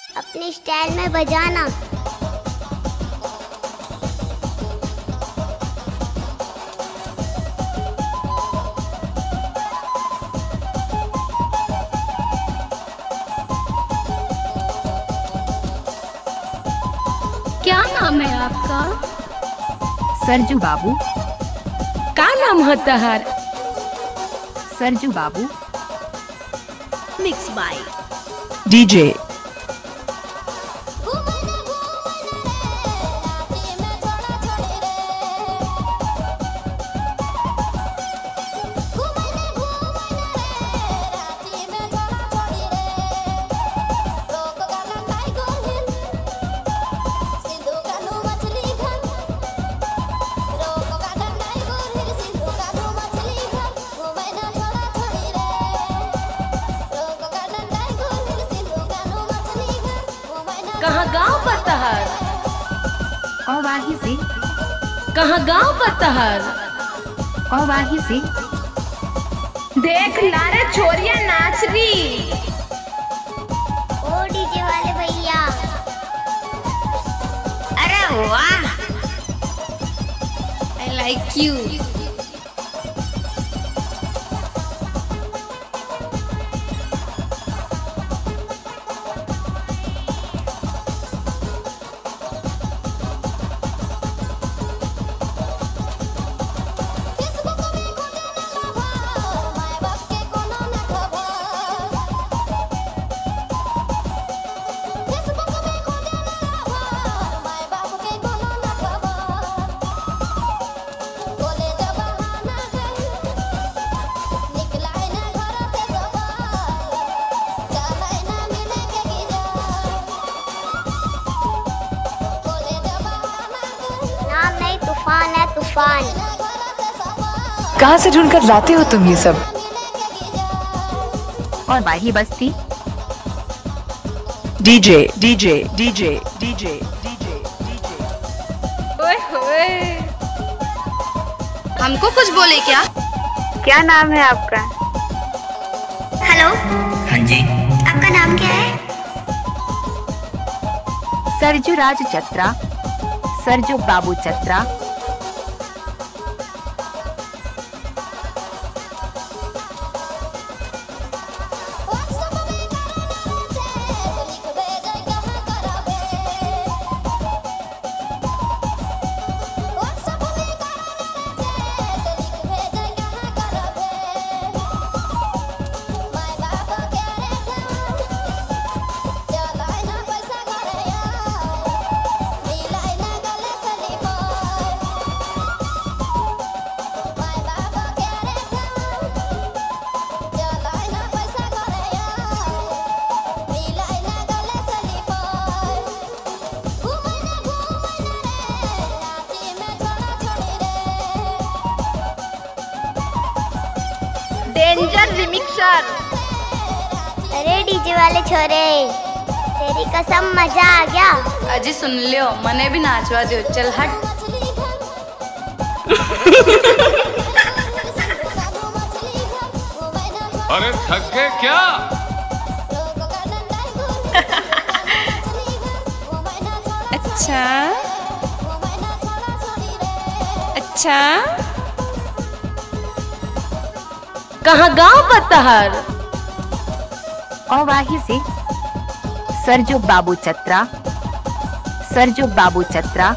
अपने स्टाइल में बजाना। क्या नाम है आपका? सरजू बाबू। का नाम है तहार? सरजू बाबू। Mix by DJ. कहाँ गाँव पतहर? कौवाही से। कहाँ गाँव पतहर? कौवाही से। देख लारे छोरिया नाच रही। ओ डीजे वाले भैया, अरे वाह, I like you. तूफान है तूफान। कहाँ से ढूंढ कर लाते हो तुम ये सब? और बाही बस्ती। DJ DJ DJ DJ DJ DJ. ओए होए, हमको कुछ बोले क्या? क्या नाम है आपका? हेलो। हाँ जी। आपका नाम क्या है? सरजू राज चत्रा। सरजू बाबू चत्रा। Danger remixer. अरे डीजे वाले छोरे, तेरी कसम मजा आ गया। अजी सुन लियो, मने भी नाचवा दो। चल हट। अरे थक गए क्या? अच्छा अच्छा। कहाँ गाँव पतहर? कौवाही से। सरजू बाबू चत्रा। सरजू बाबू चत्रा।